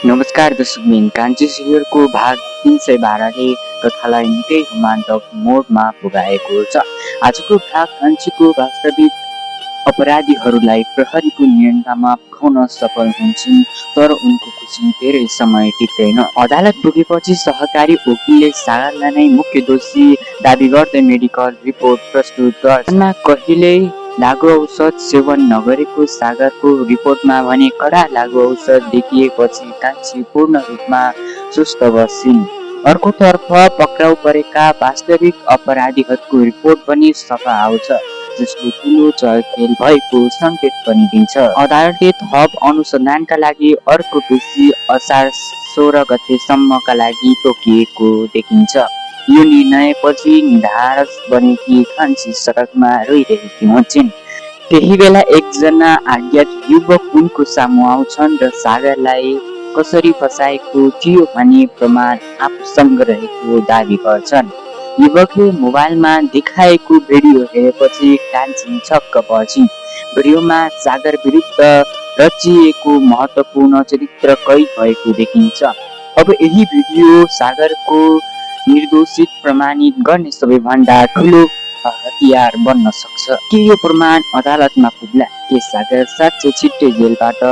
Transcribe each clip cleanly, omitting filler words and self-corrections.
नमस्कार दर्शकबिन, कान्छी सिरियलको भाग 312ले कथालाई निकै रोमाञ्चक मोडमा पुगाएको छ। आजको भाग कान्छीको वास्तविक अपराधीहरूलाई प्रहरीको नियन्त्रणमा पुर्याउन सफल हुन्छन्, तर उनको खुसी धेरै समय टिक्दैन। अदालत पुगेपछि सहकारी वकिलले सागरलाई नै मुख्य दोषी दाबी गर्दै मेडिकल रिपोर्ट प्रस्तुत गर्छन्। कहिल्यै लागु औषध सेवन नगरेको सागरको रिपोर्टमा भने कडा लागु औषध देखिएपछि कान्छी पूर्ण रूपमा सुस्त बसिन्। अर्कोतर्फ पक्राउ परेका वास्तविक अपराधीहरूको रिपोर्ट पनि सफा आउँछ, जसले ठुलो चलखेल भएको सङ्केत पनि दिन्छ। अदालतले थप अनुसन्धानका लागि अर्को पेशी असार 16 गतेसम्मका लागि तोकिएको देखिन्छ। यो निर्णयपछि निराश बनेकी कान्छी सडकमा रोइरहेकी हुन्छन्। त्यही बेला एकजना अज्ञात युवक उनको सामु आउँछन् र सागरलाई कसरी फसाएको थियो भन्ने प्रमाण आफूसँग रहेको दाबी गर्छन्। युवकले मोबाइलमा देखाएको भिडियो हेरेपछि कान्छी छक्क पर्छिन्। भिडियोमा सागर विरुद्ध रचिएको महत्त्वपूर्ण चरित्र कैद भएको देखिन्छ। अब यही भिडियो सागरको निर्दोषित प्रमाणित गर्ने सबैभन्दा ठुलो हतियार बन्न सक्छ। के यो प्रमाण अदालतमा पुग्ला? के सागर साँच्चै छिट्टै जेलबाट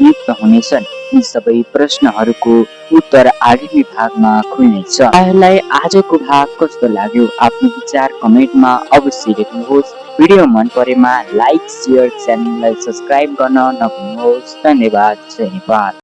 मुक्त हुनेछन्? यी सबै प्रश्नहरूको उत्तर आगामी भागमा खुल्नेछ। तपाईँलाई आजको भाग कस्तो लाग्यो? आफ्नो विचार कमेन्टमा अवश्य लेख्नुहोस्। भिडियो मन परेमा लाइक, सेयर, च्यानललाई सब्स्क्राइब गर्न नभुल्नुहोस्। धन्यवाद। जय नेपाल।